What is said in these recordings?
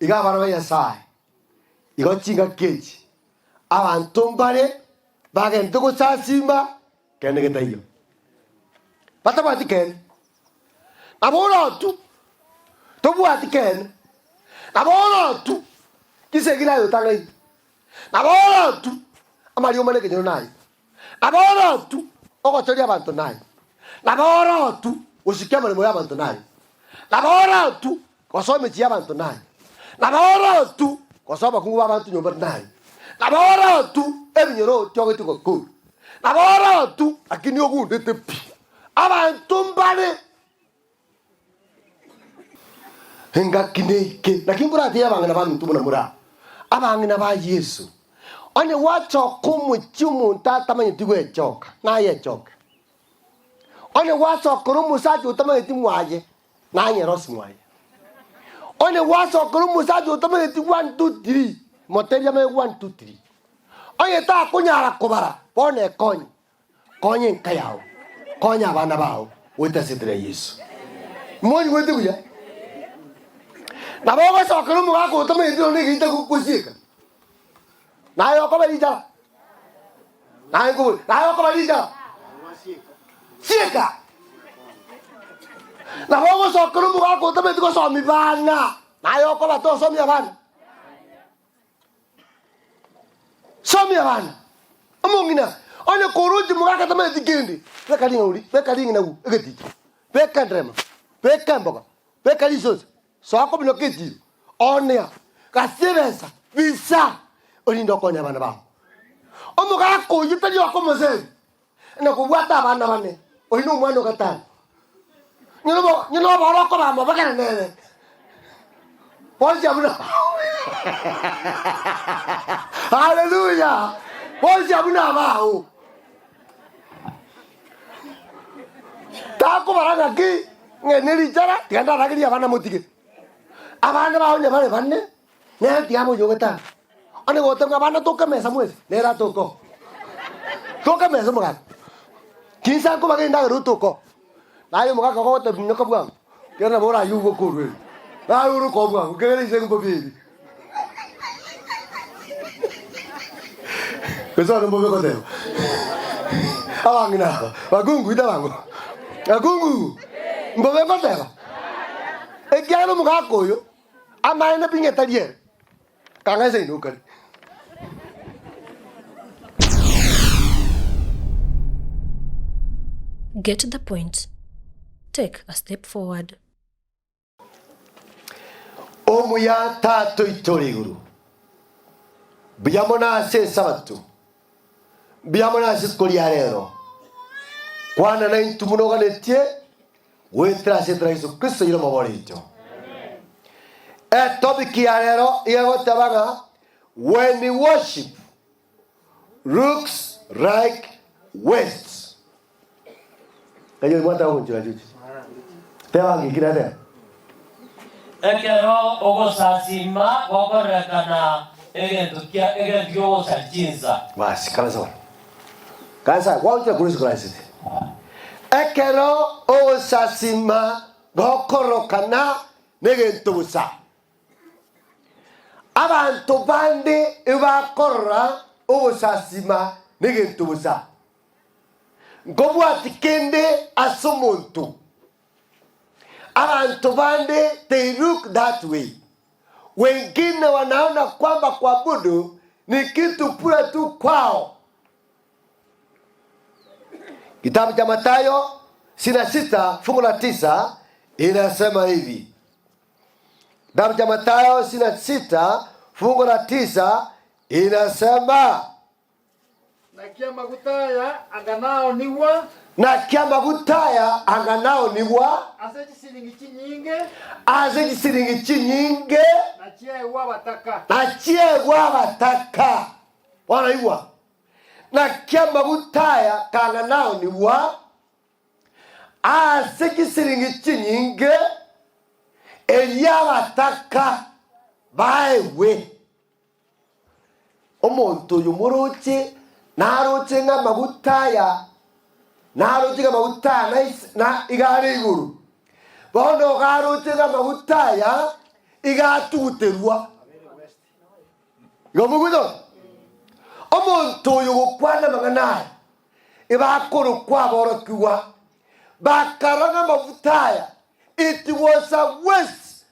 Iga abana ba Nyasae, igo chingaki echi abanto mbare bagente gosasima kende getaiyo, batabwati kende. Nabo orotu tobwati kende, nabo orotu chisegi naye otang'aini, nabo orotu amarioma na ekenyoro naye, nabo orotu ogochoria abanto naye, nabo orotu gosikia amaremo y'abanto naye, nabo orotu Gosoa emechie y'abanto naye, nabo orotu gosoa abakungu b'abanto nyomba naye, nabo orotu ebinyoro tiogetie gokora, nabo orotu lakini ogundete pi. Abanto mbare engaki neike, naki nkoratebie abang'ina baminto buna more aa, abang'ina ba Yeso, onye gwachoka omochie omonto atamanyeti gwechoka, naye echoke. Onye gwachokera omosacha otamanyeti mwaye, Naye Rosi mwaye. Onye gwasokera omosacha otamanyeti one two three, motebie amanye one two three. Onye takonyara kobara, bono ekonye. Konya enka yao, konya abana bao, goeta ase etera ya Yeso. Monyigwete buya? Nabo ogosokera omogaka otamanyeti nonya egeita gosieka. Naye okoba richara. Naye nkobori, naye okoba richara. Sieka. Nabo ogosokera omogaka otamanyeti gosomi bana, naye okoba tosomi abana. Somi abana. Omong'ina, onye koroche omogaka tamanyeti kende, beka ring'auri, beka ring'ina gu egeticha, beka enderema, beka emboga, beka risosa, Soa kobinoka echiro, oonea, gasi ebesa, bisa, orinde okonye abana bao. Omogaka oyio tari okomoseri, na kobwata abana bane, oyio nomwana o gatano. Ng'ina oboro okobamba obogere nere, bonsi abwo nabao. Haleluya! Bonsi abwo nabao. Takobara ng'aki ng'a ne richara, tiga ndaragerie abana motige. Abana bao onye bare bane, nere tiga abe oyo ogetanga. Onye goteba ng'a abana toke emesa mwensi, nere atoke oo. Toke emesa omogaka. Chinsa nkobaga endagera otoke oo. Naye omogaka ogotebia minyoka bwango, ekero nabo orayie oboke orwe ere. Naye oroke oo bwango, ekiagera inse mbobe ere. Gose one mbobe goteba. Abang'ina aba, bakungu ita bango. Bakungu, mbobe goteba. Ekiagera omogaka oyo, amaene pi ng'a tari ere. Kang'a ase inwe okare. Get the point. Take a step forward. Omuya Tata oito ore igoro, mbuya mono ase Esabato, mbuya mono ase rituko ria rero. Kwana naintwe buna oganetie goetera ase erieta ria Yeso Kristo oyio omobori oito. Etopic ya rero iga egoteba ng'a when worship looks like waste. Ng'ai mwataka gonchora chuchu? Teba ng'iki na teba. Ekero ogosasiima gokorerekana egento kia egento ki'ogosaria chinsa. Basi, karansa bono. Karansa, gwaonchora korwa isiko ransete. Ekero ogosasiima gokorokana negento bosa. Abanto bande ebakorora ogosasiima negento bosa. Nkobwati kende ase omonto. Abanto bande they look that way. Wengine wanaona kwamba kuabudu ni kitu bure tu kwao. Kitabu cha Mathayo 26 fungu la 9 inasema hivi. Kitabu cha Mathayo 26 fungu la 9 inasema Naki amaguta aya anga naonigwa. Naki amaguta aya anga naonigwa. Ase chisiringi chinyinge. Ase chisiringi chinyinge. Na chiaegwa abataka. Na chiaegwa abataka. Bono igwa. Naki amaguta aya kanga naonigwa ase chisiringi chinyinge, erio abataka baegwe. Omonto oyo moroche naroche ng'a amaguta aya naroche ng'a amaguta aya nais na iga are igoro. Bono iga aroche ng'a amaguta aya. iga atuguterwa. Igo moigwete bono? Omonto oyo ogokwana amang'ana aya, ebakorokwa aborokigwa, bakarora ng'a amafuta aya, it was a waste,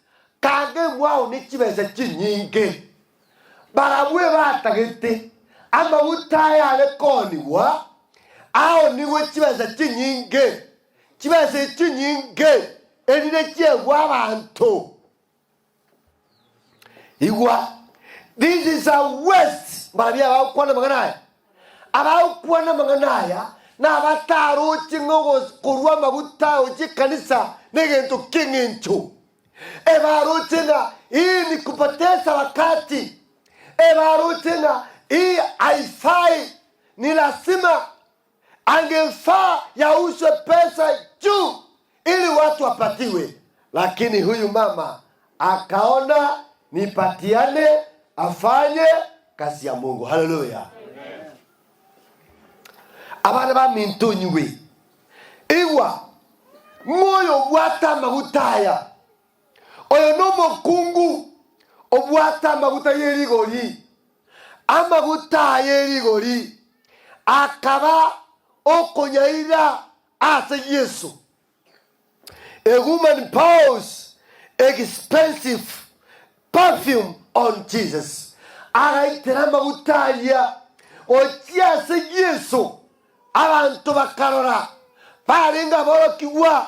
kanga emwao ne chibesa chinyinge. Barabwo ebatagete amaguta aya are koonigwa, aonigwe chibesa chinyinge, chibesa echi chinyinge erinde chiegwe abanto. Igwa, this is a waste, mbarabwo abagokwana amang'ana aya. Abagokwana amang'ana aya nabataroche ng'a korwa amaguta gochia ekanisa negento ki'eng'encho. Ebaroche ng'a hii ni kupoteza wakati. Ebaroche ng'a hii haifai, ni lazima angefaa yauzwe pesa juu ili watu wapatiwe, lakini huyu mama akaona nipatiane afanye kazi ya Mungu. Haleluya! Abana baminto nywe, igwa ng'a oyo obwate amaguta aya, oyo nomokungu obwate amaguta ye rigori, amaguta aya erigori akaba okonyaira ase Yeso. A woman pours expensive perfume on Jesus. Agaitera amaguta aria gochia ase Yeso. Abanto bakarora, barenge aborokigwa,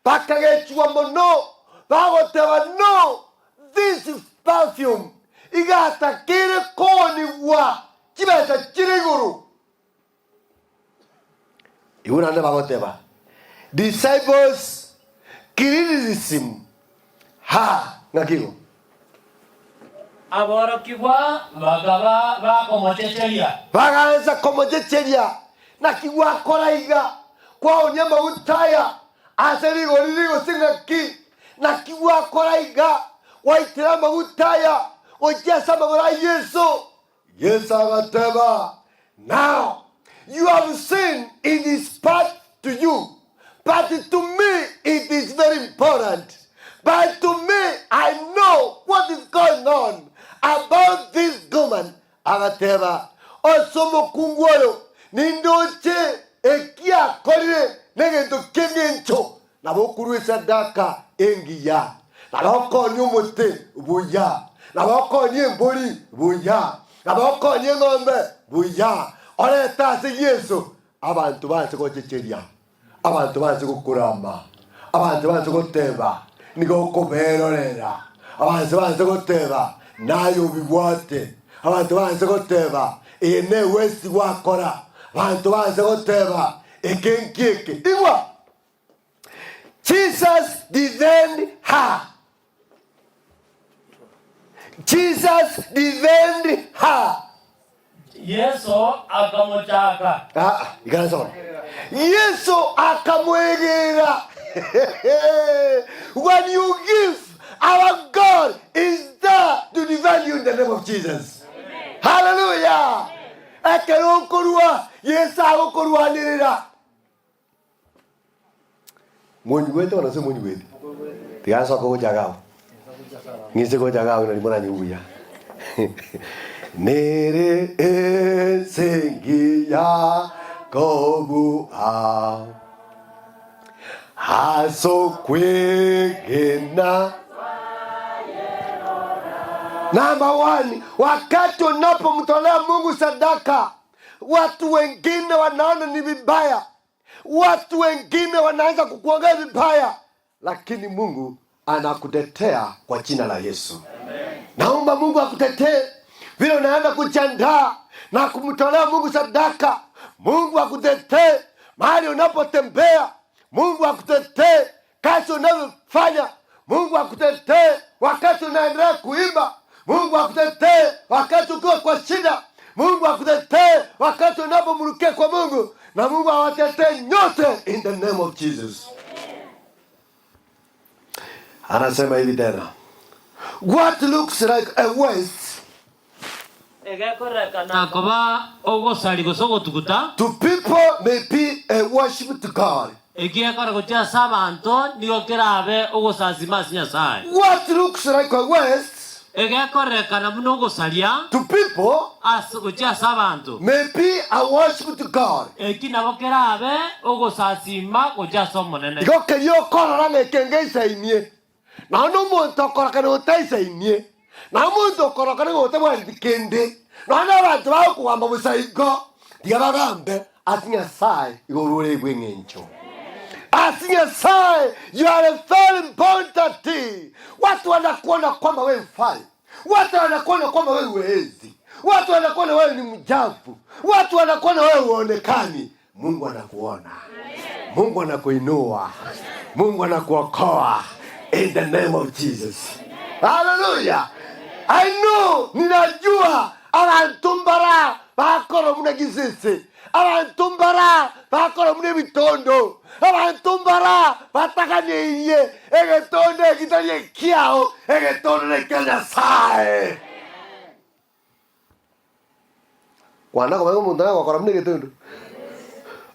bakagechigwa mono, bagoteba, No, this perfume igatakeire koonigwa chibesa chire igoro. Igo naende bagoteba, Disciples criticism her, ng'aki igo? Aborokigwa bakaba bakomochecheria. Bagaansa komochecheria, Naki gwakora iga, kwaonia amaguta aya ase rigori rigose ng'aki? Naki gwakora iga, gwaitera amaguta aya gochia ase amagoro a Yeso? Yeso agateba, Now you have seen it is part to you, but to me it is very important. But to me I know what is going on about this woman. Agateba, Ase omokungu oyo nindoche eki akorire negento ki'engencho, Nabo okorua esadaka engiya, nabo okoonia omote buya, nabo okoonia embori buya, nabo okoonia eng'ombe buya, orete ase Yeso abanto banse gochecheria, abanto banse gokorama, abanto banse goteba nigo okoberorera, abanto banse goteba naye obibwate, abanto banse goteba eye newesti gwakora, abanto banse goteba eke nkieke. Igwa! Jesus defend her. Jesus defend her. Yeso akamochaka. Ah, ikaransa bono. Yeso akamwegera. When you give, our God is there to defend you in the name of Jesus. Hallelujah. Ekero okorua, Yeso agokorwanerera. Monyigwete bono gose monyigweti? Tiga nsoke gocha iga abwo. Ng'ise gocha iga abwo nari moranyigwe buya. Nere ense engiya kobua as'okwegena. Number one, wakati unapomtolea Mungu sadaka, watu wengine wanaona ni vibaya, watu wengine wanaanza kukuongea vibaya, lakini Mungu anakutetea kwa jina la Yesu. Naomba Mungu akutetee vile unaenda kujiandaa na kumtolea Mungu sadaka. Mungu akutetee mahali unapotembea, Mungu akutetee kazi unavyofanya, Mungu akutetee wakati unaendelea kuimba, Mungu akutetee wakati ukiwa kwa shida, Mungu akutetee wakati unapomrukia kwa Mungu, na Mungu awatetee nyote in the name of Jesus. Anasema hivi tena, what looks like a waste Egekorekana koba ogosari gose ogotuguta. to people may be a worship to God. Ekiagera gochia ase abanto nigo kerabe ogosasima ase Nyasae. What looks like a waste. Egekorerekana buna ogosaria. To people. Ase gochia ase abanto. May be a worship to God. Eki nabo kerabe ogosasima gochia ase Omonene. Igo keria okorora ng'a eke ngeisainie, Nonya nomonto okorokana otaisainie, na omonto okorokana ng'a otabwateti kende, nonya nabanto bagokogamba bosa igo, tiga bagambe ase Nyasae igoro ore bw'engencho. Ase Nyasae you are a very important. Watu wanakuona kwamba wewe hufai, watu wanakuona kwamba wewe huwezi, watu wanakuona wewe ni mjafu, watu wanakuona wewe huonekani. Mungu anakuona, Mungu anakuinua, Mungu anakuokoa in the name of Jesus. Haleluya! I know, ninajua abanto mbara bakora buna gisese, abanto mbara bakora buna ebitondo, abanto mbara bataganeirie egetondo eki tari ekiao, egetondo nekia Nyasae. Kwana koba omonto nagokora buna egetondo,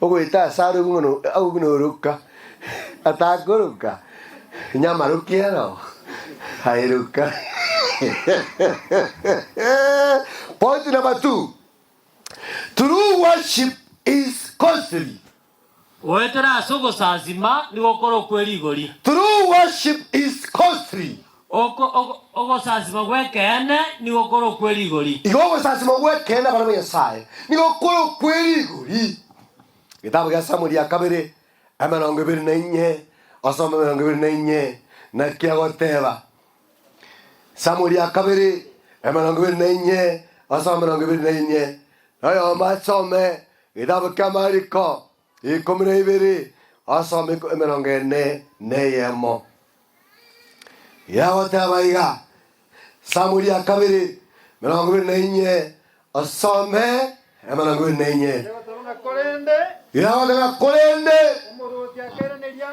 ogoeta ase are buna agwo buna oroka, atakoroka, onye amaroki aro, aeroka. Point number two, true worship is costly. Goetera ase ogosasima nigo kore okwe rigori. True worship is costly. Ogosasima gw'ekeene nigo kore okwe rigori. Igo ogosasima gw'ekeene abana ba Nyasae nigo kore okwe rigori. Egetabu gia Samueli ya kabere 24 osome 24 naki agoteba. Samueli ya kabere 24 osome 24 na oyomo asome Egetabu ki'amariko 12, osome 41. Yagoteba iga, Samueli ya kabere 24, osome 24. Yagoteba ng'a korende. Yagoteba ng'a korende. Omorwoti akairaneria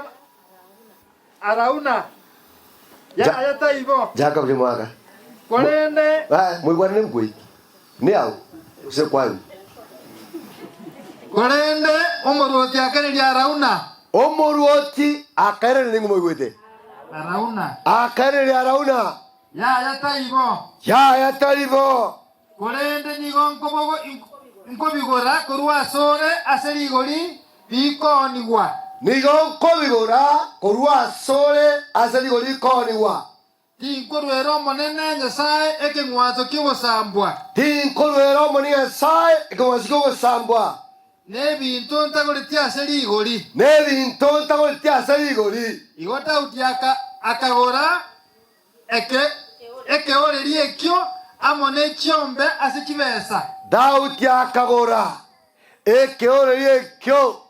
Arauna, Yaya taibo. Jacob Limwaka. Korende. Moigwanane mkwei. Ni ao gose kwani. Korende omorwoti akairaneria Arauna. Omorwoti akairaneria ning'o moigwete? Arauna. Akairaneria Arauna. Yaya taibo. Yaya taibo. Korende nigo nkobigora korwa asore ase rigori rikoonigwa. Nigo nkobigora korwa asore ase rigori rikoonigwa. Tinkoruera Omonene Nyasae ekeng'wanso ki'ogosambwa. Tinkoruera Omonene Nyasae ekeng'wanso ki'ogosambwa. Nebinto ntagoreti ase rigori. Nebinto ntagoreti ase rigori. Igo Daudi akagora Ekeoreri ekio amo ne chiombe ase chibesa. Daudi akagora ekeoreri ekio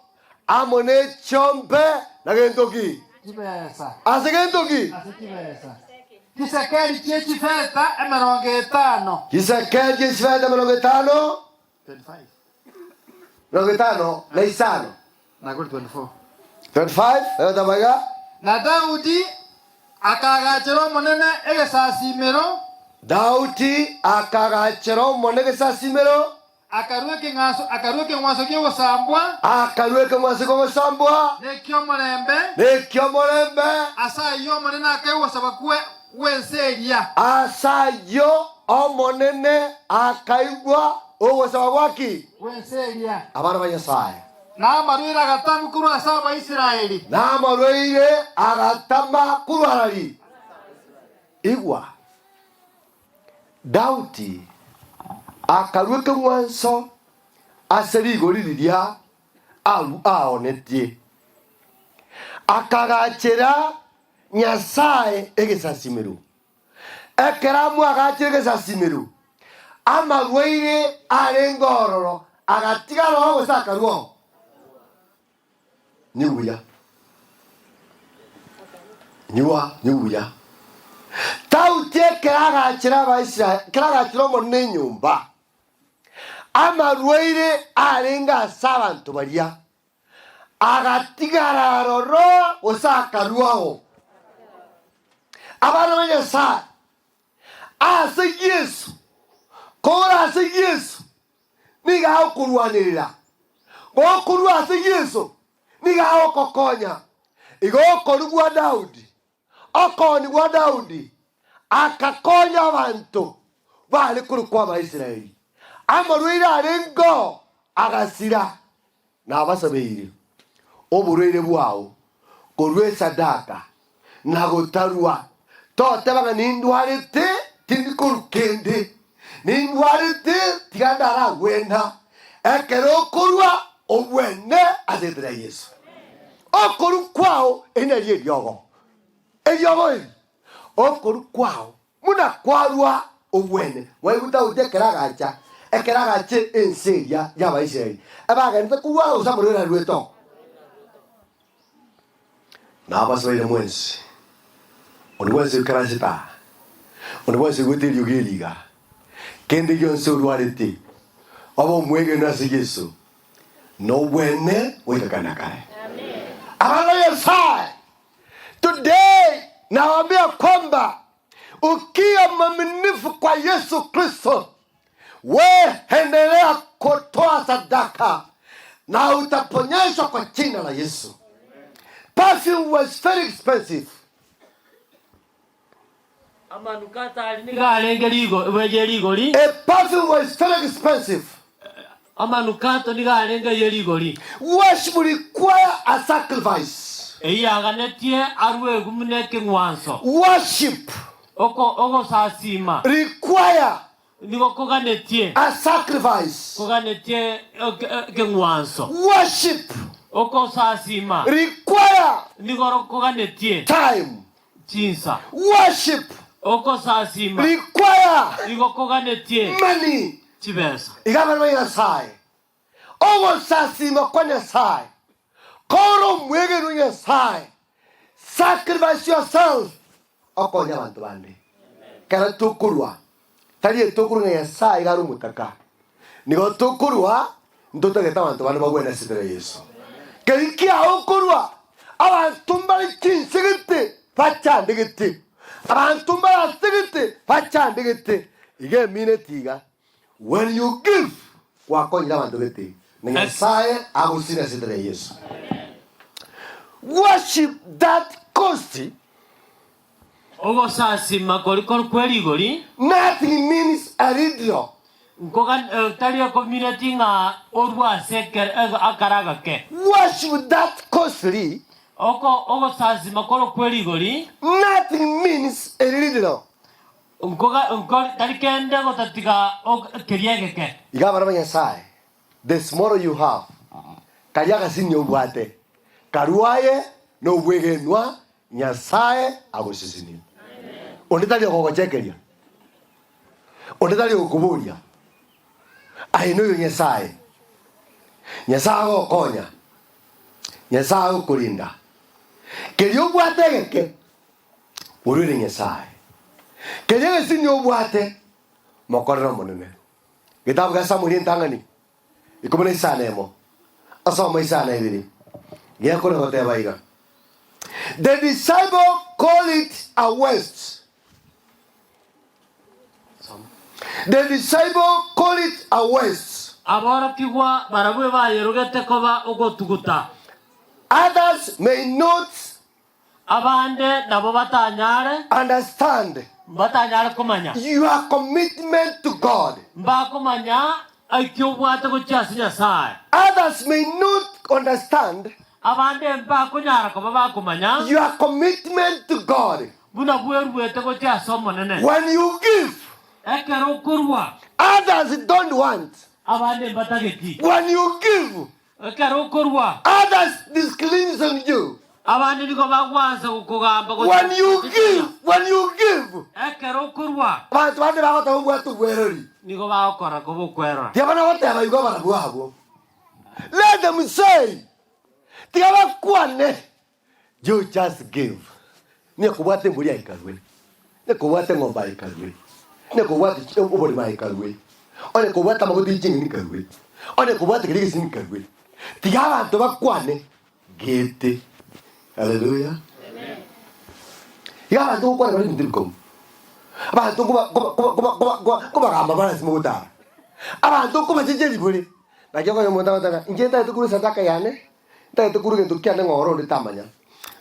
amo ne chiombe na gento ki? Chibesa. Ase gento ki? Ase chibesa. Chisekeli chie chifeta 50. Chisekeli chie chifeta 50. 25. 55. Nagori 24. 25 egoteba iga. Na Daudi akaagachera Omonene egesasiimero. Daudi akaagachera Omonene egesasiimero. Akarua ekeng'wanso, akarua ekeng'wanso ki'ogosambwa. Akarua ekeng'wanso ki'ogosambwa. Na eki'omorembe. Na eki'omorembe. Ase ayio Omonene akaigwa ogosaba gw'ense eria. Ase ayio Omonene akaigwa ogosaba gwaki? Gw'ense eria. Abana ba Nyasae. Na amarwaire agatama korwa ase Abaisraeli. Na amarwaire agatama korwa arari. Igwa, Daudi akarua ekeng'wanso ase rigori riria aonetie, akagachera Nyasae egesasimero. Ekero amwagachire egesasimero, amarwaire arenge ororo agatigara oo gose akarua oo? Nyubuya. Nyua, nyubuya. Daudi ekero agachera Abaisraeli, ekero agachera Omonene enyomba, amarwaire arenge ase abanto baria, Agatigara aroro gose akaruao. Abana ba Nyasae, ase Yeso, kore ase Yeso, nigo agokorwanerera. Gokorua ase Yeso, nigo agokokonya. Igo okorua gwa Daudi, okooni gwa Daudi, akakonya abanto bare korokwa Abaisraeli. Amarwaire arengeo agasira, Nabasabeire oborwaire bwao korwa esadaka na gotarua, toteba ng'a nindwarete tindi korwa kende, nindwarete tiga ndaragwena. Ekero okorua obwene ase erieta ria Yeso. Okorua kwao eri nario eriogo, eriogo eri, okorua kwao Buna kwarua obwene bwaigwe Daudi ekero agacha, ekero agacha ense eria y'Abaisraeli, abagenderete korwara gose amarwaire aruete oo. Nabasoeire mwensi, onde bwensi oikaransete aa, onde bwensi oigwete eriogi eri iga, kende gionsi orwarete, obe omwegenwa ase Yeso, nobwene goika kare na kare. Abana ba Nyasae, Today nawaambia kwamba ukiwa mwaminifu kwa Yesu Kristo, we endelea kutoa sadaka na utaponyeshwa kwa jina la Yesu. Perfume was very expensive. Amanukato aria nigo arenge rigo ye rigori. A perfume was very expensive. Amanukato nigo arenge ye rigori. Worship require a sacrifice. Eyio yaganetie arue buna ekeng'wanso. Worship Oko ogosasiima require nigo koganetie a sacrifice. koganetie ekeng'wanso. Worship Okosasiima require nigo koganetie time. chinsa. Worship Okosasiima require nigo koganetie money. chibesa. Iga abana ba Nyasae, ogosasiima kwa Nyasae, kore omwegenwa Nyasae, sacrifice yourself okonye abanto bande. Ekero tokorwa, tari etokorwa ng'a Nyasae iga are omotaka, nigo tokorwa ntotagete abanto bande bagwene ase enchera ya Yeso. Keria kiao okorwa, abanto mbare chinse gete bachandegete, abanto mbare ase gete bachandegete, iga emineti iga, when you give, gwakonyire abanto gete, na Nyasaye agosire ase enchera ya Yeso. Worship that cost. Ogosasima koria kore kwe rigori. Nothing means a little. Nkoga tari ekomineti ng'a orue ase ekere akare agake. Worship that costly. Oko ogosasima kore kwe rigori. Nothing means a little. Nkoga nko tari kende gotatiga keria egeke. Iga abana ba Nyasaye, the small you have, karia agasinyo obwate, karue aye nobwegenwa Nyasae agosesenie. Onde tari ogogochekeria, onde tari ogokoboria, Aye noyo Nyasae. Nyasae agokonya, Nyasae agokorinda. Keria obwate egeke, orwere Nyasae. Keria egesinyo obwate, mokorere Omonene. Getabu gia Samueli entang'ani, ikomi na isano emo, asome isano ibere, gekore goteba iga, The disciple call it a waste. The disciple call it a waste. Aborokigwa barabwo bayerogete koba ogotuguta. Others may not Abande nabo batanyare. Understand. Mbatanyare komanya. Your commitment to God. Mbakomanya eki obwate gochia ase Nyasae. Others may not understand. Abande mbakonyara koba bakomanya. Your commitment to God. Buna bweruete gochia ase Omonene. When you give. Ekero okorua. Others don't want. Abande mbatageti. When you give. Ekero okorua. Others disclaims on you. Abande nigo bagwansa gokogamba gochia When you give, when you give. Ekero okorua. Abanto bande bagoteba obwate obwerori. Nigo bagokora koba okwerora. Tiga bana goteba igo barabwo abwo. Let them say. Tiga bakwane. You just give. Nekobwata embori aye karue, nekobwata eng'ombe aye karue, nekobwata oborimo aye karue, onye kobwata amagote ye ching'eni karue, onye kobwata keria egesini karue. Tiga abanto bakwane gete. Haleluya. Iga abanto gokwana bare ebinto ebikong'u. Abanto nkoba nkoba nkoba nkoba nkoba nkobagamba bare ase mogotara. Abanto nkobachecheria bore. Naki okonya omonto agoteba ng'a inche ntagete korwa esadaka yane. Ntagete korwa egento kiane ng'a oro onde tamanya.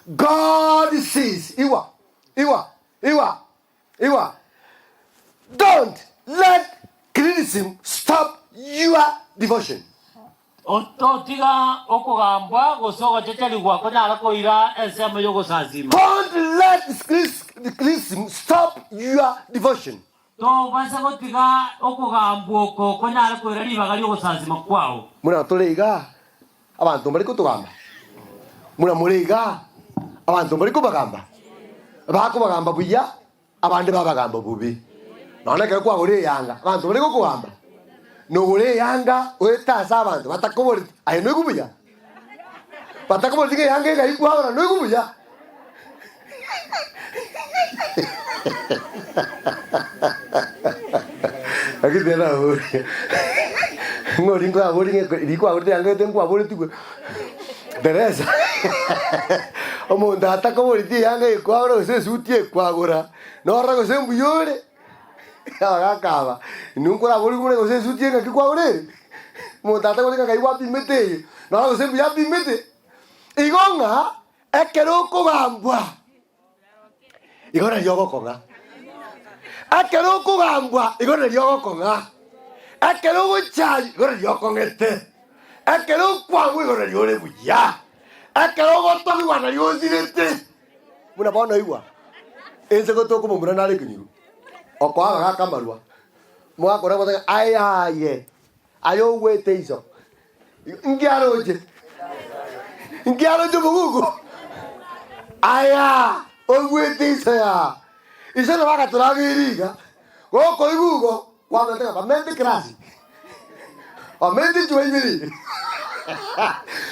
God sees. Igwa, igwa, igwa, igwa. Don't let criticism stop your devotion. Totiga okogambwa gose ogochecherigwa konyare koira ensemo y'ogosasima. Don't let criticism stop your devotion. Tobasa gotiga okogambwa oko konyare koira ribaga ri'ogosasima kwao. Buna tore iga, abanto mbari kotogamba? Buna more iga, abanto mbari kobagamba? Bakobagamba buya, abande babagamba bobe. Nonya ekero kwagora eyanga, abanto mbari gokogamba? Nogore eyanga oete ase abanto batakoboreti, aye noigwe buya? Batakoboreti ng'a eyanga eng'ai kwagora noigwe buya? Lakini tena naboria, ng'o oria nkoraborie ng'a riria kwagorete eyanga gete nkwaboretigwe? Teresa, omonto atakoboreti eyanga eye kwagora gose esuti eye kwagora, norora gose mbuya ore? Abagaka aba, inwe nkoraborigwe buna gose esuti eye ng'aki kwagora ere? Omonto atakoboreti ng'a ngai gwapimete eye, norora gose mbuya apimete? Igo ng'a Ekero okogambwa, igo nario ogokong'a. Ekero okogambwa, igo nario ogokong'a. Ekero ogochaywa, igo nario okong'ete. Ekero okwangwa, igo nario ore buya. Ekero ogotogigwa, nario osirete. Buna bono igwa, ense gotoka omomura nare ekenyoro, okoa abagaka amarwa, mwakora goteba ng'a aye aye, aye ogwete iso. Inki aroche? Inki aroche omoguko? Aya, oigwete iso ya. Iso nabo agatorageria iga, gokoigwa igo, kwamanyete ng'a bamente class, bamente chuma ibere.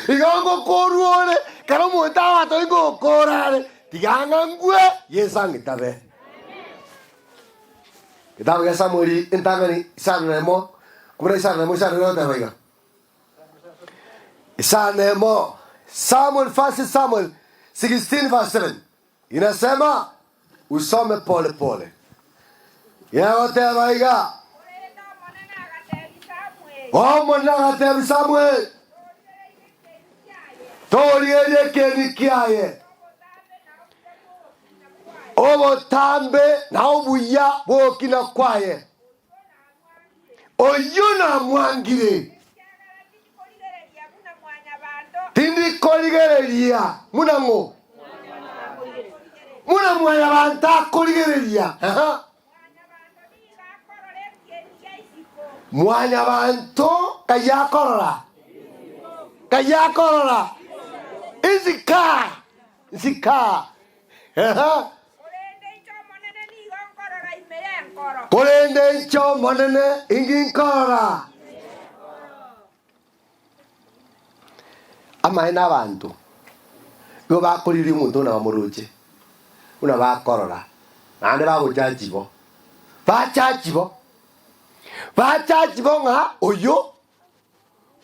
Igo ngokorwa ore, kera omonto agotoe ngokora are, tiga ng'a nkwe, Yeso ang'itabe. Egetabu gia Samueli entang'ani isano na emo, kumi na isano na emo isano na egoteba iga. Isano na emo, Samuel, First Samuel 16 verse 7 inasema usome pole pole. Yagoteba iga, Korende Omonene agatebia Samweli, Omonene agatebia Samueli, Torigereria ekieni kiaye, torigereria ekieni kiaye, obotambe na obuya obotambe na obuya bw'ogokina kwaye. Oyio namwangire, tindi korigereria buna ng'o? Buna mwanyabanto akorigereria. Aha. Mwanyabanto kayio akorora, kayio akorora, isika, isika. Aha. Korende inche Omonene nigo nkorora ime y'enkoro. Korende inche Omonene inki nkorora? Amaene abanto nigo bakoriria omonto buna bamoroche, buna bakorora, naende bagochachi bo. Bachachi bo, bachachi bo ng'a oyo,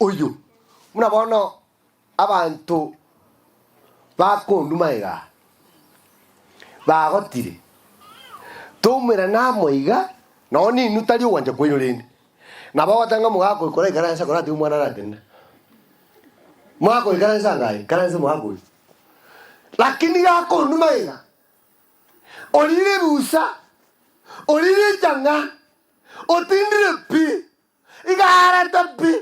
oyo, buna bono Abanto bakonduma iga, bagotire, toumerana amo iga, nonya ninwe tari ogwancha kwaino rende. Nabo ogoteba ng'a mogaka oyo koraikaranse koratiga omwana aratenena. Mogaka oyo ikaranse anga aye, ikaranse mogaka oyo. Lakini gakonduma iga, orire ebusa, orire echang'a, otindire pi, iga arete pi.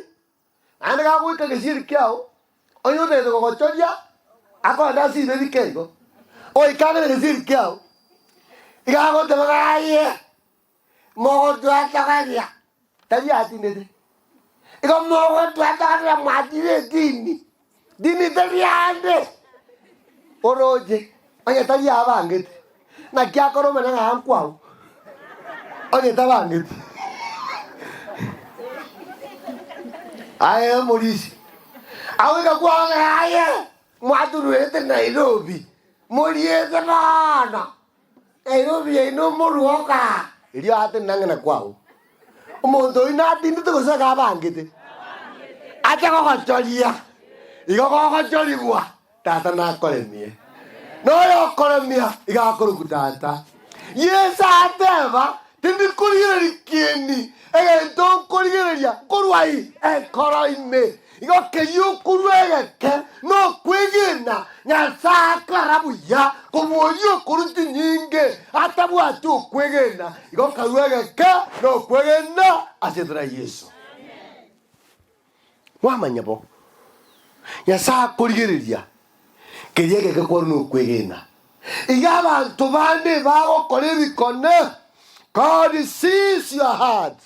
Naende gagoika gesieri kiao, onye otagete gogochoria, akogende ase ribe rike igo, oike ang'e na gesieri kiao, iga agoteba ng'a aye, mogotwatogeria, tari atindete, igo mogotwatogeria mwachire edini, dini teri ande, oroche, onye tari abangete, naki akora omanye ng'a nkwao, onye tabangeti. Aye omorisia, agoika kwao ng'a aye, mwaturuete Nairobi, moriete bono, Nairobi yaino moruoka, erio atenena ng'a nakwao. Omonto oyio natindete gose iga abangete, ache gogochoria, igo gogochorigwa, Tata nakoremie. Na oyokoremia iga akorokwa Tata. Yeso ateba, Tindi korigereria kieni, egento nkorigereria nkorwa ai enkoro ime. Igo keria okorua egeke, no. Otabwati okwegena, igo karue egeke nokwegena ase erieta ria Yeso. Mwamanya bo, Nyasae akorigereria keria egeke kwarwa nokwegena. Iga abanto bande bagokora ebikone, God sees your heart.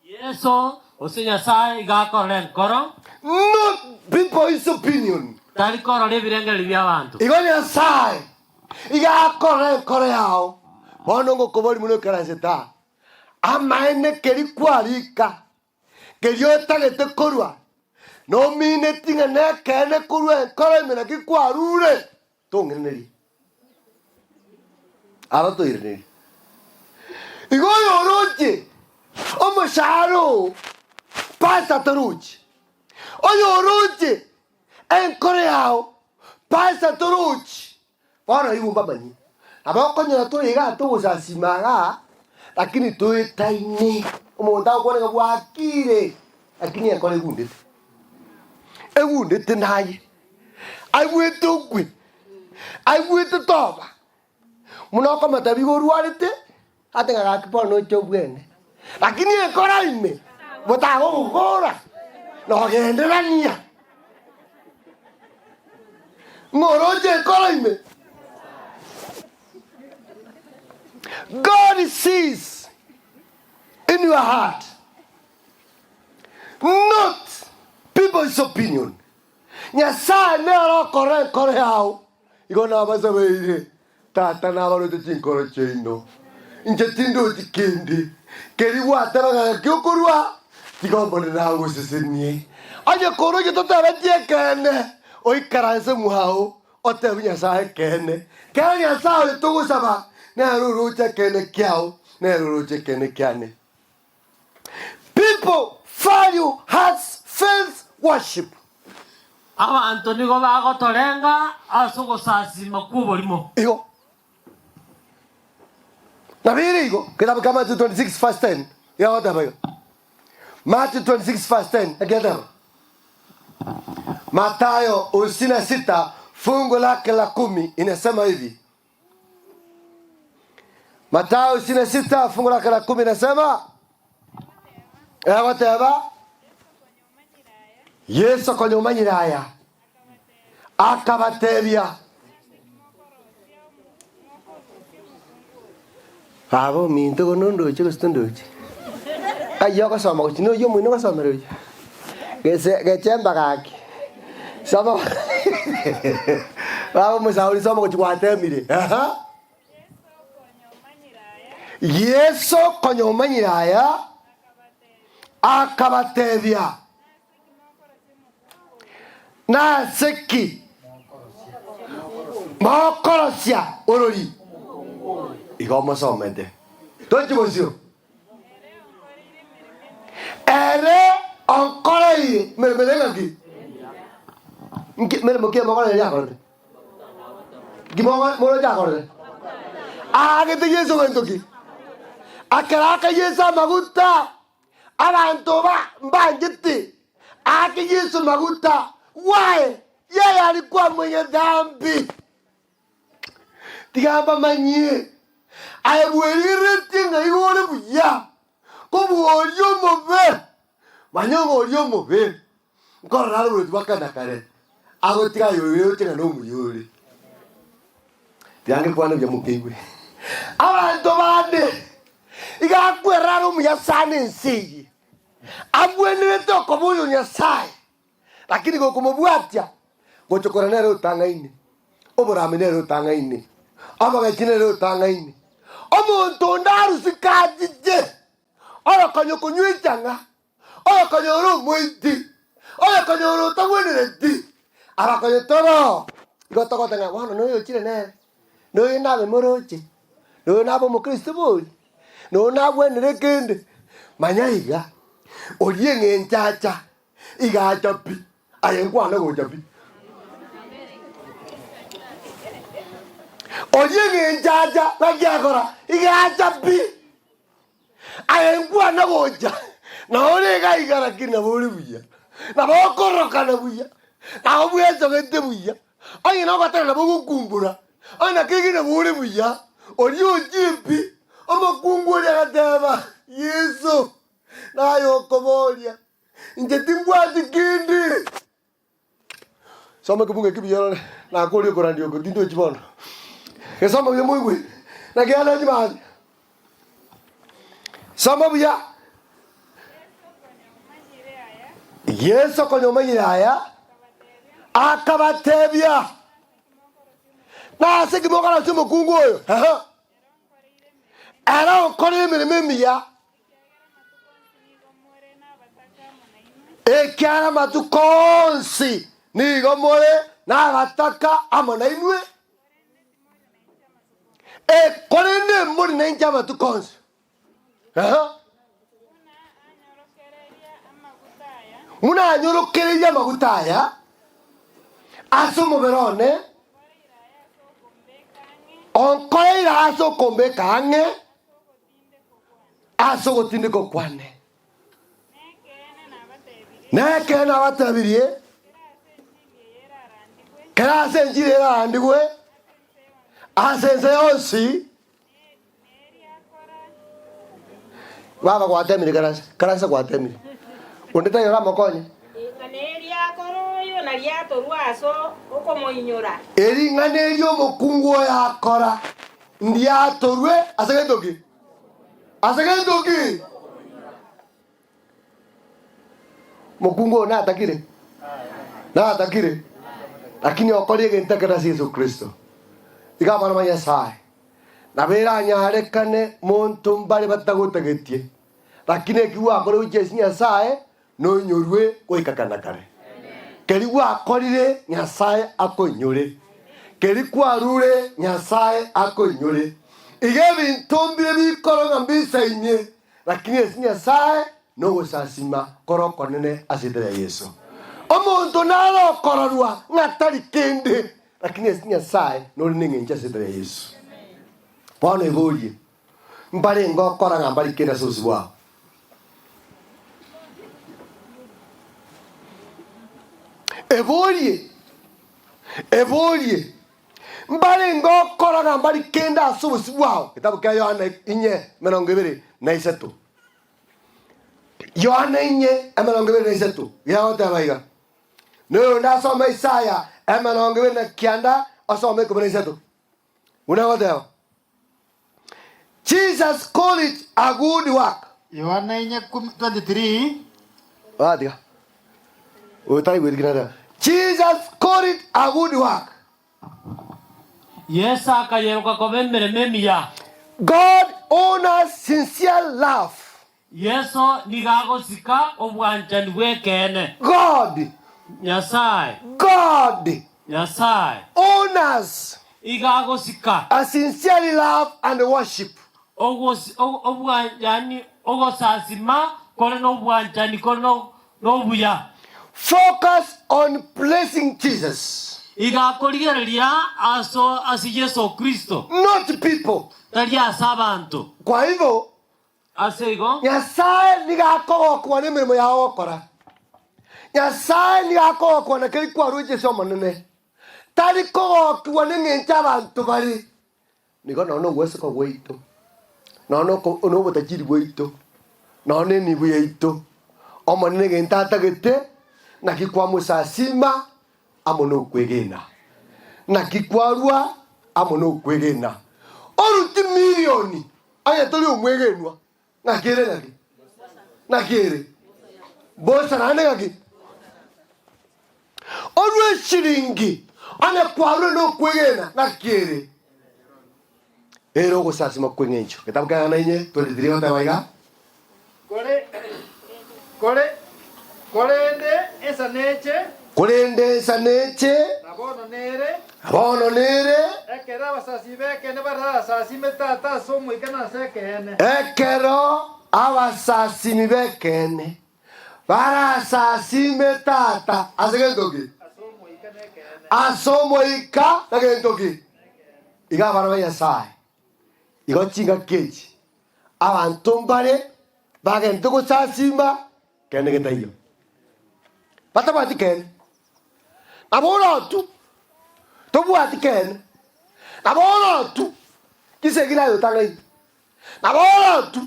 Yeso, gose Nyasae, iga akorora enkoro. Not people's opinion. Tari korora ebirengererio bi'abanto. Igo Nyasae iga akorora enkoro yao. Bono ngokoboria buna oikaransete aa, amaene keri kwarika, keria otagete korwa, nomineti ng'a nekeene korwa enkoro ime naki kwarure, tong'iranerie. Aba toiranerie. Igo oyoroche omoshahara oo, pastor torochi. Oyoroche enkoro yao, pastor torochi. Bono igo mbamanyie, nabo okonyora tore igaa togosasima igaa, lakini toetaine. Omonto agokwana ng'a bwakire, lakini enkoro egundete. Egundete naye, aigwete okwe, aigwete toba, buna okomotebia iga orwarete, ate ng'a gaki bono noche obwene. Lakini enkoro ime, botagogokora, nogenderania. Ng'a oroche enkoro ime. God sees in your heart, not people's opinion. Nyasae nere okora enkoro yao. Igo nabasabeire, Tata nabaroche chinkoro chiaino, inche tindochi kende keria gwateba ng'a gaki okorua, tiga Omonene agosesenie. Onye koroche totebetie ekeene, oikaranse mwao, otebie Nyasae ekeene. Kera Nyasae oyo togosaba nere oroche ekeene kiao, nere oroche ekeene kiane. People value hearts faith worship. Abanto nigo bagotorenga ase ogosasiima kw'oborimo. Igo nabo ere igo, ketabu kia Matthew 26 verse 10 iga goteba iga. Matthew 26 verse 10 naki geteba? Mathayo 26 fungu lake la kumi inasema hivi. Mathayo 26 fungu lake la kumi inasema egoteba Yeso konya omanyire aya akabatebia Baba ominto igo nondoche gose tondochi? Kayio ogosoma gochia noyio omoino ogosomera oyio? Gese gechemba gaki soma baba omosauri soma gochia gwatemire ehe. Yeso konya omanyire aya akabatebia, Nase ki mokorosia orori? Igo mosomete. Tochi bosio. Ere onkoreire emeremo ere ng'aki? Nki meremo ki emokorere akorete? Nki mogo- moroche akorete? Aagete Yeso gento ki? Akero aka Yeso amaguta, abanto ba mbanchete, aake Yeso maguta, why? Yeye alikuwa mwenye dhambi. Tiga mbamanyie, aye bwerigereretie ng'a igo ore buya, kobua oria omobe. Manya ng'a oria omobe nkorora are oboroti bwa kare na kare, agotiga aye oyoche ng'a nomuya ore. Tiga ngekwane buya mokeigwe. Abanto bande iga akwerora are omuya sana ense eye, abwenerete okoba oyo Nyasaye. Lakini gokomobwatia, gocha korora nere otang'aine, oborami nere otang'aine, omogechi nere otang'aine, omonto onde arusike achiche, oyokonya okonywa echang'a, oyokonya ore omoiti, oyokonya ore otagwenereti, abakonya toro. Igo togoteba ng'a bono noyo ochire nere, noyo nabe moroche, noyo nabe omokristo bori, noyo nagwenere kende. Manya iga, oria eng'encho acha. Igacha pi, aye nkwane gocha pi. Oria eng'encho acha, naki akora? Igacha pi, aye nkwane gocha, na ore iga iga lakini nabo ore buya, nabo okorokana buya, nabo bwesogete buya, onye nogotera nabo ogokumbura, onye naki iga nabo ore buya. Oria ochire pi. Omokungu oria agateba, Yeso, naye okoboria, inche timbwati kende. Soma ekebugu eke buya orore, nakoria okorandia oko, tindochi bono. Gesoma buya moigwe, naki yane chimambia. Soma buya. Yeso konya omanyire aya, akabatebia, Nase ki mokarosia omokungu oyo? Ehe. Ere okorire emeremo emiya, ekiagera amatuko onsi nigo more nabataka amo nainwe, E, korende mbori nainche amatuko onsi. Ehe. Buna anyorokereirie amaguta aya ase omobere one, onkoreire ase okombeka ang'e ase ogotindekwa kwane. Nekeene nabatebirie, kera ase enchiri erarandigwe ase ense yonsi, Baba gwatemire karase, karase gwatemire. Onde taiyo oramokonye. Ring'ana eri akora oyo nariatorwe ase okomoinyora. Ering'ana eri omokungu oyo akora ndiatorwe ase gento ki? Ase gento ki? Mokungu oyo natakire? Natakire? Lakini okorire egento ekero ase Yeso Kristo. Iga abana ba Nyasaye, nabo eranyarekane monto mbare batagotagetie, lakini eki gwakora gochia ase Nyasaye, Noinyorwe goika kare na kare. Keria gwakorire, Nyasae akoinyore. Keria kwarure, Nyasae akoinyore. Iga ebinto mbire bikoro ng'a mbisainie, lakini ase Nyasae nogosasima kore okonene ase erieta ria Yeso. Omonto nare okororwa ng'a tari kende, lakini ase Nyasae nore neng'encho ase erieta ria Yeso. Bono eborie, Mbarenge okora ng'a mbari kende ase obosio bwao. Eborie, eborie, mbarenge okora ng'a mbari kende ase obosio bwao. Getabu kia Yohana inye 23. Yohana inye 23 gegoteba iga, Na oyonde asome Isaya 29 osome 13. Buna agoteba, Jesus called it a good work. Yohana inye 23. Batiga. Oyo tari gwetigia nateba. Jesus called it a good work. Yeso akayeroka koba emeremo emiya. God honors sincere love. Yeso nigo agosika obwanchani bw'ekeene. God. Nyasae. God. Nyasae. Honors. Igo agosika. A sincere love and worship. Ogosi, obwa, yaani ogosasima kore nobwanchani kore nobuya. Focus on pleasing Jesus. Igo akorigereria aso ase Yeso Kristo. Not people. Tari ase abanto. Kwa hivyo Ase igo. Nyasae nigo akogokwa nemeremo yao ogokora. Nyasae nigo akogokwa na keria kwarueche ase Omonene. Tari kogokigwa neng'encho abanto bare. Nigo nonya nogweseka gwaito, nonya noko nobotachiri bwaito, nonya nenibo yaito, Omonene egento atagete, naki kwamosasima amo nokwegena. Naki kwarua amo nokwegena. Oruti milioni Aye tori omwegenwa, ng'aki ere ng'aki? Naki ere? Bosa naende ng'aki? Orue eshiringi, onye kwarure nokwegena, naki ere? Ere ogosasima kw'eng'encho. Getabu kia Yohana inye 23 goteba iga. Kore, kore, korende ensa neche. Korende ensa neche. Na bono nere. Na bono nere. Ekero abasasimi b'ekeene barasasime Tata ase Omoika na ase ekeene. Ekero abasasimi b'ekeene barasasime Tata ase gento ki? Ase Omoika na gento ki? Iga abana ba Nyasae, igo chingaki echi Abanto mbare bagente gosasiima kende getaiyo, batabwati kende. Nabo orotwe tobwati kende, nabo orotwe. Chisegi naye otang'aini. Nabo orotu,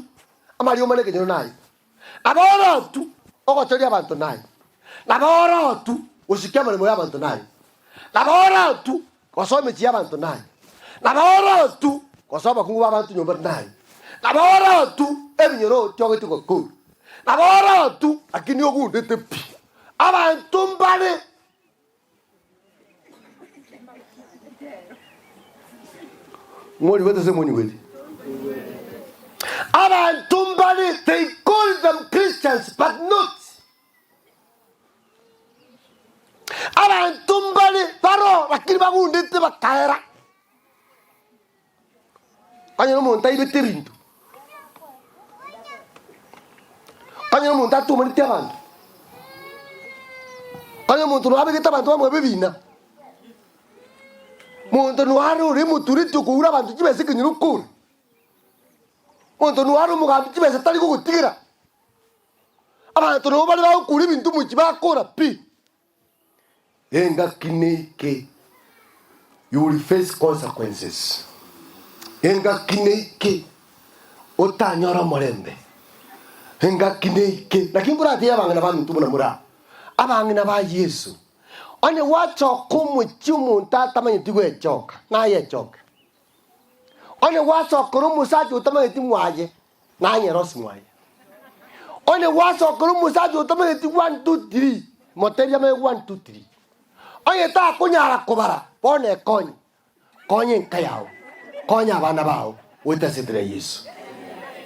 amarioma na ekenyoro naye. Nabo orotu, ogochoria abanto naye. Nabo orotu, gosikia amaremo y'abanto naye. Nabo orotu, gosoa emechie y'abanto naye. Nabo orotu, gosoa abakungu b'abanto nyomba naye. Nabo orotu, ebinyoro otiogeti gokora. Nabo orotu, lakini ogundete pi. Abanto mbare. Moriwete ase monyigwete? Abanto mbare they call them Christians but not. Abanto mbare baro lakini bagundete bakaera. Onye nomonto aibete ebinto, onye nomonto atuomaneti abanto, onye omonto nabegete abanto bamwabo ebina, monto noare ore omotureti okoura abanto chibesa ekenyoro kore, monto noare omogambi chibesa tari gogotigera, abanto nabo bare bagokura ebinto omochie bakora pi. Engaki neike, you will face consequences. Engaki neike, otanyore omorembe. Engaki neike, naki nkoratebie abang'ina baminto buna more aa, abang'ina ba Yeso, onye gwachoka omochie omonto atamanyeti gwechoka, nayechoke. Onye gwasokera omosacha otamanyeti mwaye, nanye rosi mwaye. Onye gwasokera omosacha otamanyeti one two three, motebie amanye one two three. Onye takonyara kobara, bono ekonye, konya enka yao, konya abana bao, goeta ase enchera ya Yeso.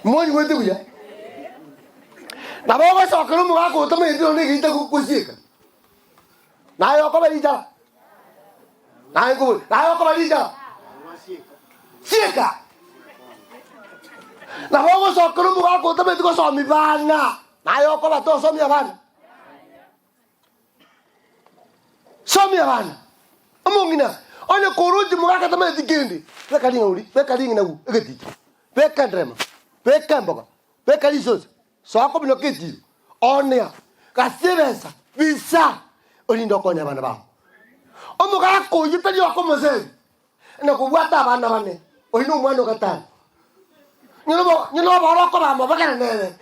Monyigwete buya? Nabo ogosokera omogaka otamanyeti nonya egeita gosieka, naye okoba richara. Naye nkobori, naye okoba richara. Sieka. Nabo ogosokera omogaka otamanyeti gosomi bana, naye okoba tosomi abana. Somi abana. Omong'ina, onye koroche omogaka tamanyeti kende, beka ring'ana ori, beka ring'ina gu egeticha, beka enderema, beka emboga, beka risosa, Soa kobinoka echiro, oonea, gasia ebesa, bisa, orinde okonye abana bao. Omogaka oyio tari okomoseri, na kobwata abana bane, oyio nomwana o gatano. Ng'ina oboro okoba amabogere nere,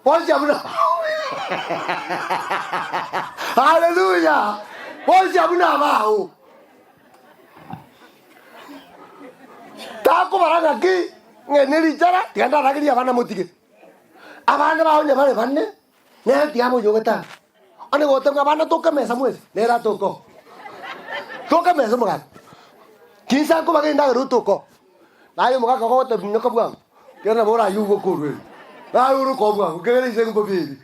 bonsi abwo na Haleluya! Bonsi abwo nabao. Takobara ng'aki ng'a ne richara, tiga ndaragerie abana motige. Abana bao onye bare bane, nere tiga abe oyo ogatano. Onye goteba ng'a abana toke emesa mwensi, nere atoke oo. Toke emesa omogaka. Chinsa nkobaga endagera otoke oo. Naye omogaka ogotebia minyoka bwango, ekero nabo orayie oboke orwe ere. Naye oroke oo bwango, ekegera inse mbobe ere.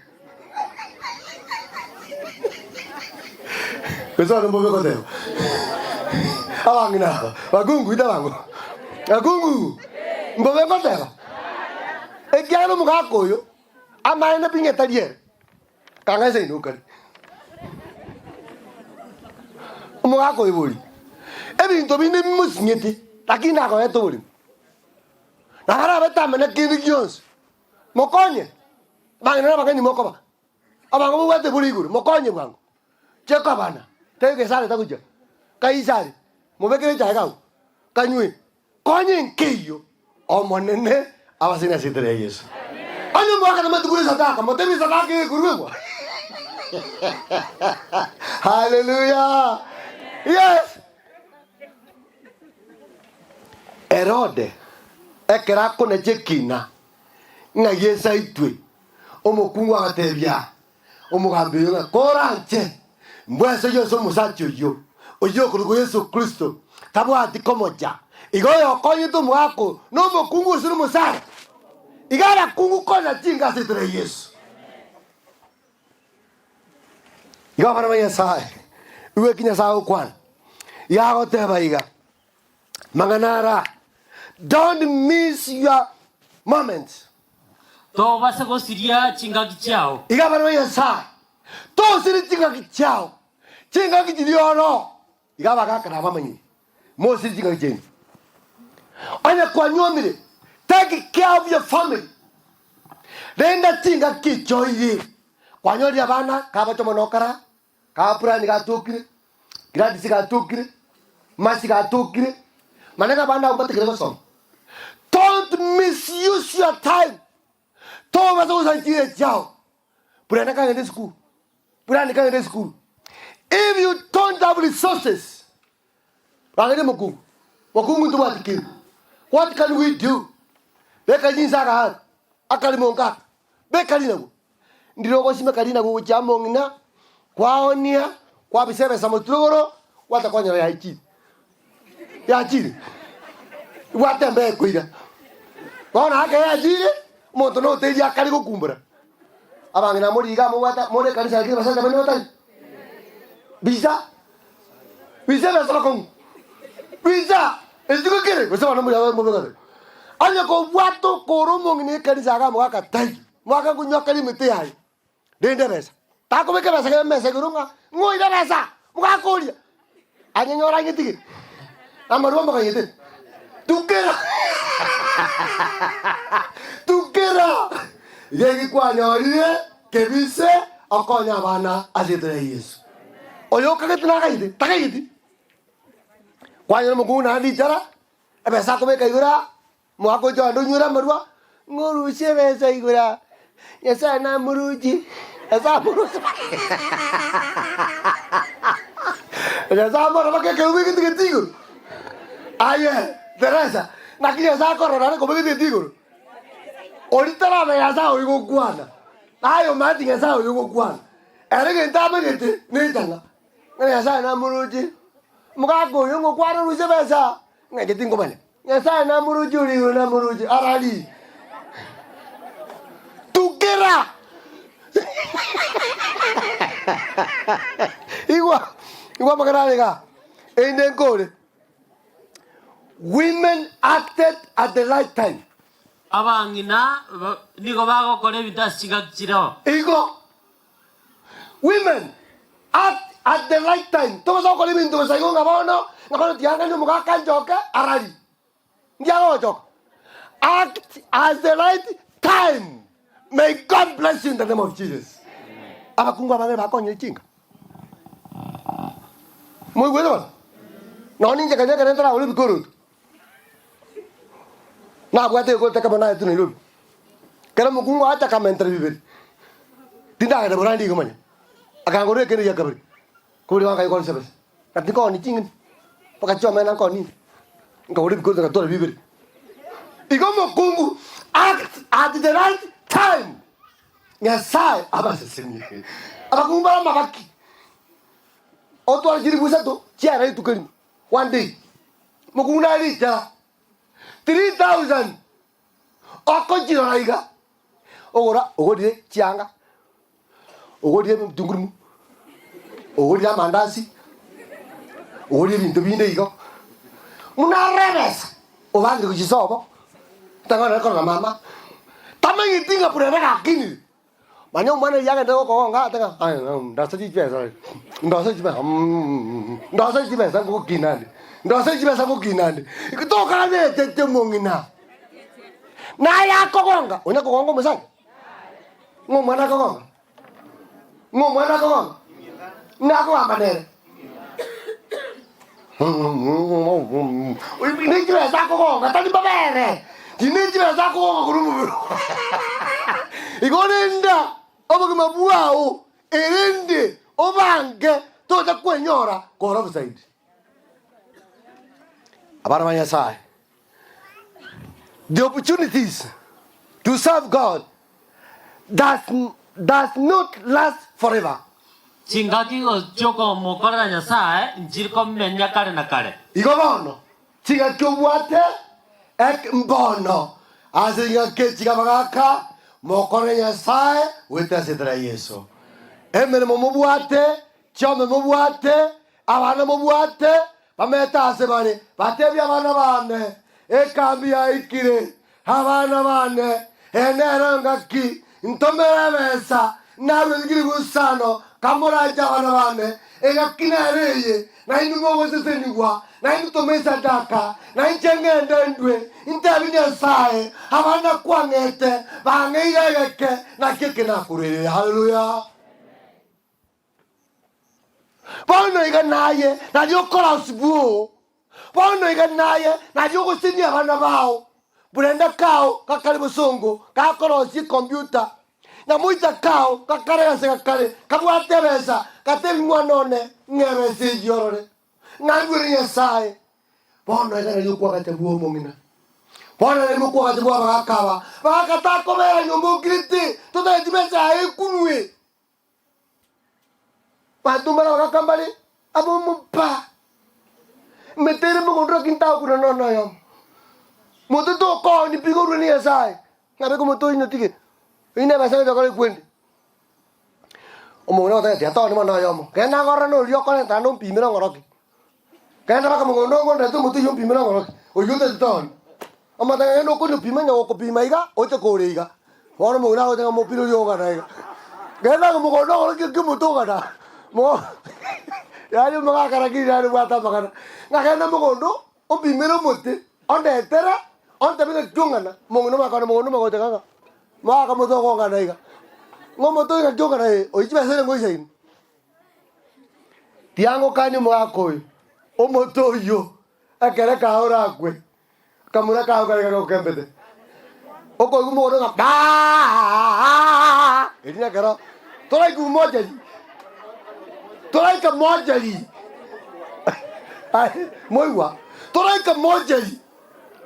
Gose bono mbobe goteba. Abang'ina aba, bakungu ita bango. Bakungu, mbobe ngoteba. Ekiagera omogaka oyo, amaene pi ng'a tari ere, kang'aisa inde okare. Omogaka oyo bori, ebinto binde bimosinyete, lakini nakoreta oborimo. Nabo arabe tamanya kende gionsi, mokonye. Abang'ina na abageni mokoba, abango mobwate bore igoro, mokonye bwango. Cheka abana, tari gesare tagochia, Kaisari, mobekere echae iga agwo, kanywe, konye nkeiyo, Omonene abasenie ase etera ya Yeso. Onye omogaka tamanyeti korua esadaka, motebie esadaka eye ekoruegwa. Haleluya! Yes! Herode, ekero akonacha ekina, ng'a Yeso aitwe, Omokungu agatebia omogambi oyio ng'a, Koranche, mbwesoyie ase omosacha oyio, oyio okorokwa Yeso Kristo, tabwati komocha. Igo oyokonyete omogaka oyo nomokungu gose nomosacha? Iga abakungu konya chinga ase etera ya Yeso. Igo abana ba Nyasae, igwe eki Nyasae agokwana, iga agoteba iga, mang'ana ara, Don't miss your moment. Tobase gosiria chingaki chiao. Iga abana ba Nyasae, tosirie chingaki chiao, chingaki chiria oro. Iga abagaaka na abamanyiri, mosirie chingaki chiaino. Onye kwanyuomire, take care of your family. Renda chingaki echio oire. Kwanyorire abana, kabache mono okara, Ka Brian gatokire, Gladys gatokire, Mercy gatokire. Manege abande abwo mbatigire gosoma. Don't misuse your time. Tobasa gosaria chiira chiao. Buna nakagenda esukuru, buna nikagenda esukuru. If you don't have resources, Rangeria omokungu, mokungu ntobwati kende, what can we do? Beka chinsa agahari, akarimo nkaka, beka rinagu. Ndire ogosimeka rinagu gochia amo ng'ina, kwaonia, kwabisa ebesa motwe igoro, gwata kwanyora yaichire. Yachire. Bwate embeo ekoira. Bono ake yachire, omonto noteria akare gokumbura. Abang'ina more iga mobwate more ekanisa lakini abasacha baino batari. Bisa. Bisa ebesa bakong'u. Bisa! Esiko kere gose bono mbuya mobe gose. Onye kobwata okora omong'ina ekanisa iga mogaka taiyo. Mwaka nkonywa kare emete yaye. Rende ebesa. Takobeka ebesa kere emesa igoro ng'a ng'o oire ebesa? Mogaka oria. Anyenyore anyetige. Amarwa mbakanyete. Tukera. Tukera. Iga eki kwanyorire kebise okonye abana ase erieta ria Yeso. Oyo okagete nakaite, takaigeti. Kwanyora omokungu naende richara, ebesa akobeka igoro aa, omogaka ocha onde onywere amarwa, ng'a orusie ebesa igoro aa, Nyasaye namoruchi, Nyasaye amorusie Nyasaye amorore mpaka ekerubo egetigeti igoro. Aye Teresa, naki Nyasaye akorora naende ekerubo egetigeti igoro? Oria taraba Nyasaye oria gokwana, naye omanyeti Nyasaye oria ogokwana. Ere egento amanyete nechang'a, ng'a Nyasaye namoroche, omogaka oyo ngokwana orusie ebesa, ng'a inche tingomanya. Nyasaye namoroche oria igoro namoroche, arari tukera Igwa, igwa amang'ana are igaa, erinde nkore. Women acted at the right time. Abang'ina nigo bagokora ebinto ase chingaki chireo. Igo, women act at the right time. Togosa gokora ebinto bosa igo ng'a bono, ng'a bono tiang'ani omogaka nchoke arari. Ndiagochoka. Act at the right time. May God bless you in the name of Jesus. Abakungu abange bakonyire chinka. Moigwete bono? Nonya ninche kanya ekero ntaragora ebikoroto. Nabwate egekoroto ekemo naetwe Nairobi. Kera omokungu acha akamentera bibere. Tindagenda borandi igo manya. Akangorera ekende gia kabere. Kobori banga ikore sebese. Na tinkooni ching'eni. Mpaka chiomena nkooni inde. Nkagora ebikoroto ngatwara bibere. Igo omokungu act at the right time. Nyasaye abasesenie. Abakungu bare amabaki. Otware chilifu isato chiara rituko erimo. One day. Mokungu nare richara. 3000 okochirora iga. Ogora ogorire chianga, ogorire ebitungurumu, ogorire amandasi, ogorire ebinto binde igo. Buna arore ebesa, obangire gochia sobo, tang'ana nare korora mama, tamanyeti ng'a buna ere gakinire. Manya omwana riria agende gokogonga ate ng'a aye ndose chibesa ndose chibesa ndose chibesa ngokina ande, ndose chibesa ngokina ande. Tokanetete omong'ina. Naye akogonga, onya kogonga omosacha? Ng'a omwana akogonga? Ng'a omwana akogonga? Ng'a akogamba nere? Ne chibesa akogonga tari mabere, ne chibesa akogonga korwa omobere oo. Igo renda obogima bwao erinde obange tocha kwenyora kore obosaidi. Abana ba Nyasaye. The opportunities to serve God does, does not last forever. Chingaki chi'okomokorera Nyasae nchiri komenya kare na kare. Igo bono, chingaki obwate ek mbono ase chingaki echi abagaka mokorere Nyasae goetera ase etera ya Yeso. Emeremo mobwate, chiombe mobwate, abana mobwate, Bamete aase bare, batebie abana baane, Ekambi yaikire, abana baane, eye nero engaki, ntomere ebesa, narue chilifu isano, kamoranche abana baane, engaki nero eye, nainwe mogosesenigwa, nainwe tome esadaka, na inche ngende ndue, ntebie Nyasae, abana kwang'ete, bang'eire egeke, naki eke nakoruereire. Haleluya! Bono iga naye nario okorosibwa oo. Bono iga naye nario ogosenia abana bao, Brenda kao gakare bosongo gakorosia ecomputer, Nyamoita kao gakare gase gakare kabwate ebesa, gatebi mwana one ng'a ebesa eyio orore ng'a ndwere Nyasaye. Bono iga nario okwagacha bw'omong'ina. Bono nario okwagacha bw'abagaka aba, bagaka takobera nyomba okirete, totageti besa yaye ekunwe. Abanto mbare abagaka mbare ab'omoba, emete ere mogondo lakini tagokuna nonya noyomo. Mote tokooni pi korwa ne Nyasaye, ng'a beka omote oyio nyotige, oyio nebesa gocha gokora ekwende. Omong'ina ogoteba tiga tooni mono oyomo, genda agorore na oria okorenta naende ompimere ong'oroki. Genda mpaka mogondo okondete omote oyio ompimere ong'oroki, oyio otagete tooni. Omotebia genda okonywa opime onye gokopima iga, oche kore iga. Bono omong'ina agocha ng'a omopira oria ogana iga. Genda ake mogondo ong'orokie ki omote ogana mo yaani omogaka lakini nare obwate amang'ana. Ng'a genda mogondo, ompimere omote, ondetere, ontebie ng'a ki ong'ana, omong'ina omanye kogenda mogondo omanye gocha ng'a ng'a mogaka omote okong'ana iga. Ng'a omote oyo ng'aki ong'ana ee, oyio chibesa ere ngoisaine. Tiangokania omogaka oyo, omote oyio, ekere kaye orakwe. Akamura kao kare gagokembete, okoigwa omogondo ng'a baaaa, erio nekero toraika mortuary, toraika mortuary, aye moigwa, toraika mortuary,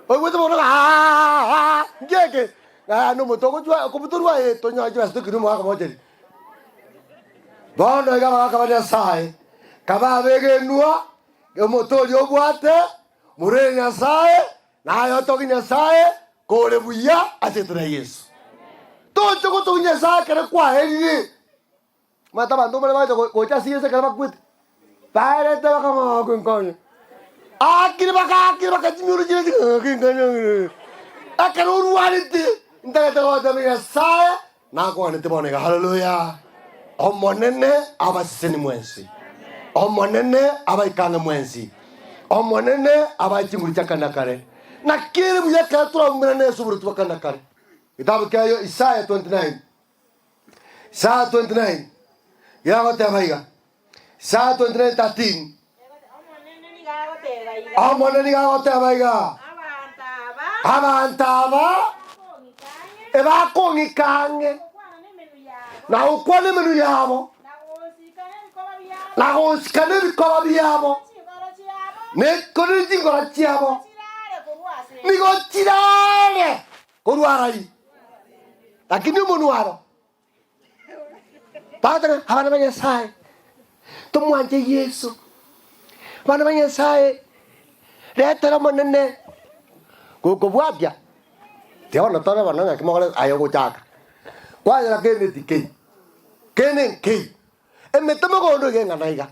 oigwete mogondo ng'a aaaa, nki eke? Ng'a na omote ogochwa okobutorwa ee, tonyore chibesa tokire omogaka mortuary. Bono iga abagaka ba Nyasaye, kabe abegenwa, omote oria obwate. Morere Nyasae, na aye otogie Nyasae kore buya ase etera ya Yeso. Toche gotogia Nyasae ekero kwaerire. Omanyete abanto mbare bagocha gocha ase Yeso ekero bakwete, baerete bakang'aa nkonye. Aakire bakaakire bakachimioro chire ching'aa nkonye. Ekero orwarete, ntagete gotebia Nyasae Nakwanete bono iga, Haleluya! Omonene abaseseni mwensi, Omonene abaike ang'e mwensi, Omonene abae chinguru chia kare na kare. Naki ere buya ekero toraumerane ase oboruoti bwa kare na kare. Getabu kia Isaya 29, Isaya 29 gegoteba iga, Isaya 29:13, Omonene nigo agoteba iga. Omonene nigo agoteba iga, Abanto aba abanto aba bakong'ika ang'e, ebakong'ika ang'e, gokwana nemenwa yabo, na gokwana emenwa yabo, na gonsika nebikoba biabo, na gonsika nebikoba biabo, chinkoro chiabo ne chinkoro chiabo chirare korwa ase nigo chirare korwa arari, lakini omonwa aro Bagoteba, Abana ba Nyasae, tomwanche Yeso. Abana ba Nyasae, retera Omonene. Gokobwatia, tiga bono tore bono ng'aki mogore aye ogochaka. Kwanyora kende tikei, kende nkei. Emete mogondo iga eng'ana iga.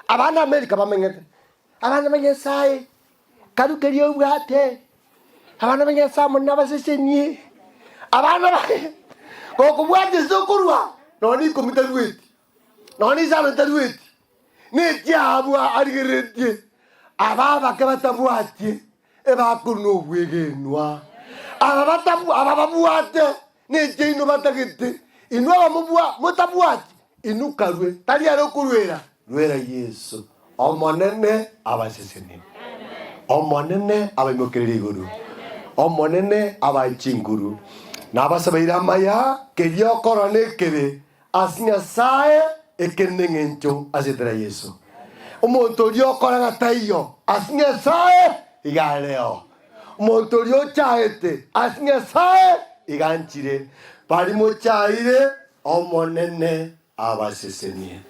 Abana America bamenyete, abana ba Nyasae, karu keria obwate. Abana ba Nyasae amo nabasesenie, abana baye, gokobwatia ase okorua nonya ikomi tarueti, nonya isano tarueti, na echiabwo arigereretie, aba abake batabwatie, ebakorwa nobwegenwa. Aba batabwa aba babwate, na echiaino batagete, inwe abamobwa motabwati, inwe karue, tari ere okoruera, ruera Yeso. Omonene abasesenie. Omonene abaimokererie igoro. Omonene abae chinguru. Na abasabeire amaya, keria okorora nekebe ase Nyasae, ekere neng'encho ase etera ya Yeso. Omonto oria okora ng'a taiyo ase Nyasae, iga areo. Omonto oria ochaete ase Nyasae, iga anchire. Baria mochaire, Omonene abasesenie.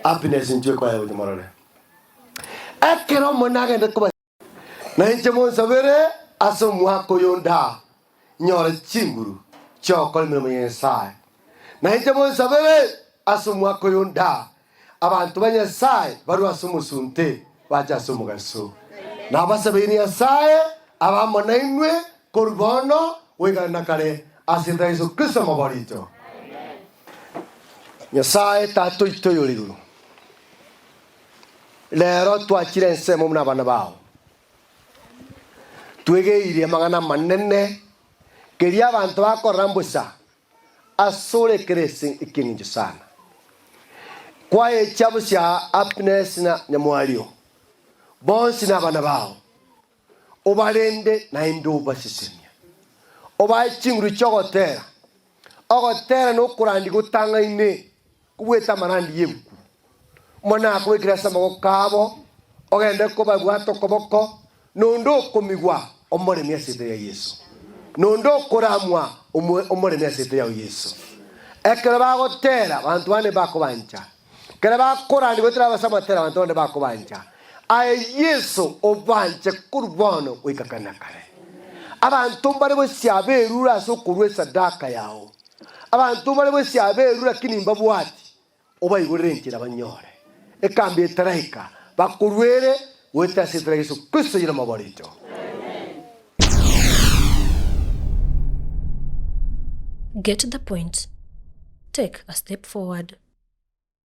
Happiness inchwe kwaya gocha morore. Ekero Omonene agende koba na inche monsabere ase omwaka oyo ndaa nyore chinguru chi'ogokora emeremo ya Nyasae. Na inche monsabere ase omwaka oyo ndaa abanto ba Nyasae barue ase omosunte bache ase omogaso. Nabasabeire Nyasae abe amo nainwe korwa bono goika na kare ase erieta ria Yeso Kristo Omobori oito. Nyasae Tata oito oyore igoro, rero twachire ensemo buna abana bao, twegeirie amang'ana amanene, keria abanto bakorora mbosa asore ekere ase ekieng'encho sana. Kwaecha bosia happiness na nyamwario. Bonsi nabana bao, obarende naende obasesenie. Obae chinguru chi'ogotera, ogotera nokorandia gotang'aine kobwete amarandi y'ebuku. Omonene akobekire ase amaboko abo, ogende kobabwata okoboko, nonde okomigwa omoremie ase erieta ria Yeso, nonde okoramwa omoremie ase erieta riao Yeso. Ekero bagotera, abanto bande mbakobancha. Ekero bakorandia goetera ase amatera, abanto bande mbakobancha. Aye Yeso, obanche korwa bono goika kare na kare. Abanto mbare bosio aberure ase okorua esadaka yao. Abanto mbare bosio aberure lakini mbabwati. Obaigorere enchera banyore ekambi etaraika, bakoruere goetera ase erieta ria Yeso Kristo oyio namabori aito. Get the point. Take a step forward.